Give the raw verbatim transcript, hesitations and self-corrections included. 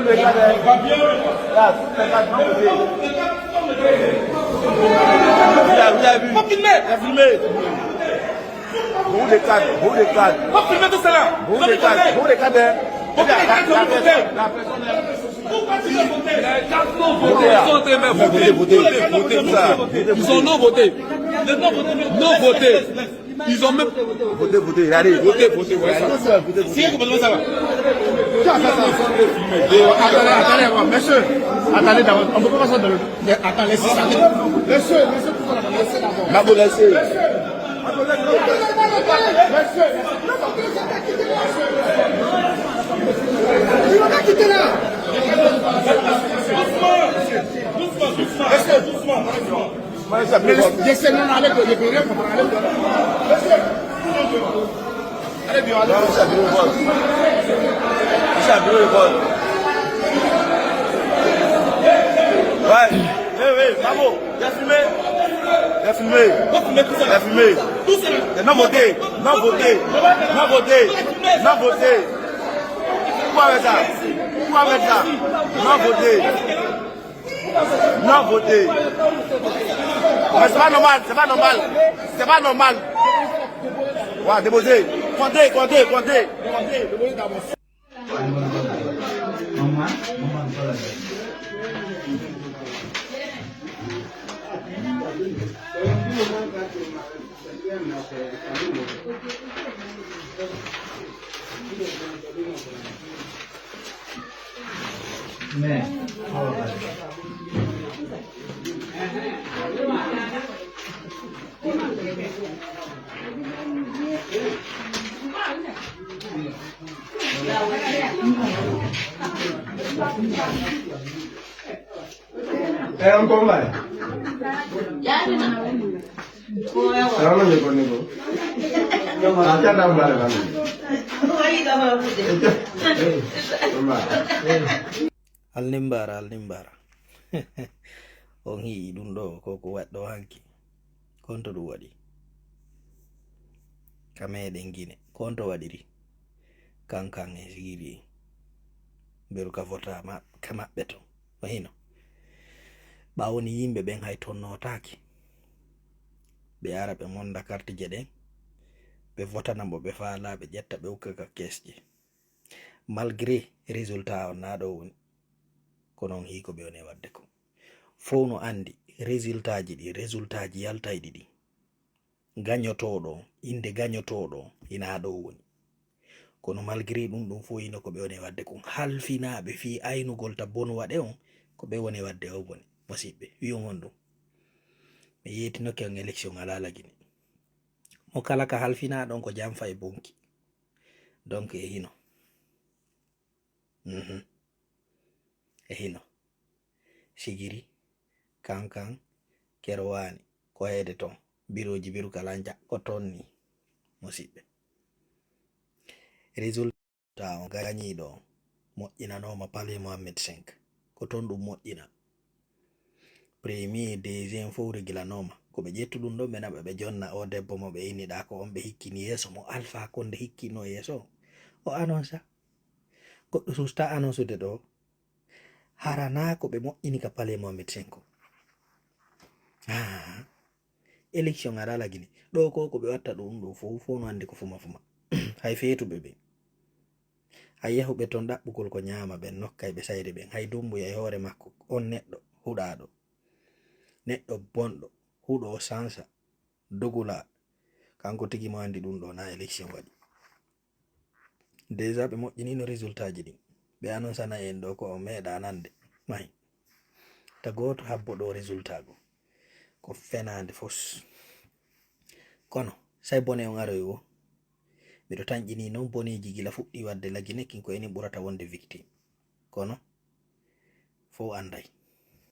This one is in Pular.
Regarde, hein. Il y a toutes les cartes, non votées. Vous avez, vous avez vu. Faut filmer. Il a filmé. Beaucoup de cartes, beaucoup de cartes. Faut filmer tout cela. Beaucoup de cartes, beaucoup de cartes, hein. Beaucoup de cartes, la, la personne, la personne, hein. Votez, votez, votez, votez, ça. Ils ont non voté. Les non votés, non votés. Ils ont même. Votez, votez, regardez. Votez, votez, ouais, ça. Votez, votez. C'est que ça va. Attendez, attendez, attendez, monsieur. Attendez d'abord. On peut pas passer dans le. Attends, laissez ça. Monsieur, monsieur, tout ça, laissez d'abord. Mabo, laissez. Monsieur, monsieur. Il va pas quitter là. Monsieur, doucement, monsieur. Doucement, doucement, doucement. Monsieur, monsieur, non, allez, je peux rien comprendre. Allez, monsieur. Allez, bien, allez. Non, monsieur, bureau de vote. Monsieur, bureau de vote. Ouais. Oui, oui, bravo. Il a filmé. Il a filmé. Il a filmé. Tout ça. Non voté. Non voté. Non voté. Non voté. Pourquoi avec ça? Pourquoi avec ça? Non voté. Non voté. Mais c'est pas normal, c'est pas normal. C'est pas normal. Ouais, déposez. Comptez, comptez, comptez. Comptez. Eh, on ko mbaye? Ano ni ko ni ko? Ata da mbare ba. Mbaye. Alnimbara, alnimbara. On hi'i ɗum ɗo, ko ko waɗɗo hanki. Konto ɗum waɗi. Ka meɗen Gine, konto waɗiri. Kankan e Sigiri en. Mberu ka vota ma-, ka maɓɓe ton. O hino. Ɓaawo ni yimɓe ɓen hay ton nootaaki. Ɓe ara ɓe monda kartije ɗen. Ɓe votana mo ɓe faala, ɓe ƴetta ɓe ukka ka kesje. Malgré résultat on naa ɗo woni. Kono on hii ko ɓe woni e waɗde ko. Fow no anndi résultat ji ɗi, résultat ji yaltayɗi ɗi. Gañotooɗo, innde gañotooɗo, hinaa ɗo woni. Kono malgré ɗum, ɗum fof hino ko ɓe woni waɗde kon. Halfinaaɓe fii aynugol ta bonu waɗe on, ko ɓe woni waɗde o boni. Musiɓɓe, wi'on honɗum? Mi yeetinoke on élection alaa lagine. Mo kala ka halfinaa ɗon ko jam fay bonki. Donc, e hino. Mhm. E hino. Sigiri, Kankan, Kerwaani, ko heede ton. Birooji Biru Kalanja, ko ton ni. Musiɓɓe. Résultat on gañiiɗo on moƴƴinanooma Palais Mohammed cinq. Ko ton ɗum moƴƴina. Premier, deuxième fow regilanooma. Ko ɓe ƴettu ɗum ɗon, ɓe naɓa, ɓe jonna o debbo mo ɓe inniɗaa ko on, ɓe hikkini yeeso mo Alpha Condé hikkinoo yeeso. O annonsa. Goɗɗo susta annonsude ɗo. Hara naa ko ɓe moƴƴini ka Palais Mohammed cinq. Ah. Élection alaa lagine. Ɗo ko, ko ɓe watta ɗum ɗo fow, fow no anndi ko fuma fuma. Hay feetuɓe ɓe. Hay yahuɓe ton ɗaɓɓugol ko ñaama ɓen nokkay ɓe sayre ɓen. Hay Dumbuya e hoore makko, on neɗɗo huɗaaɗo. Neɗɗo bonɗo, huɗo o sansa, dogula. Kanko tigi mo anndi ɗum ɗo na élection waɗi. Déjà ɓe moƴƴinino résultat ji ɗin. Ɓe annonsana en ɗo ko on meeɗa nande. Mahi. Ta gooto habbo ɗo résultat go. Ko fenaande fos. Kono, say bone on aroy wo. Miɗo tanƴini non boneeji gila fuɗɗi waɗde lagine kin ko enen ɓurata wonde victime. Kono, fow anday.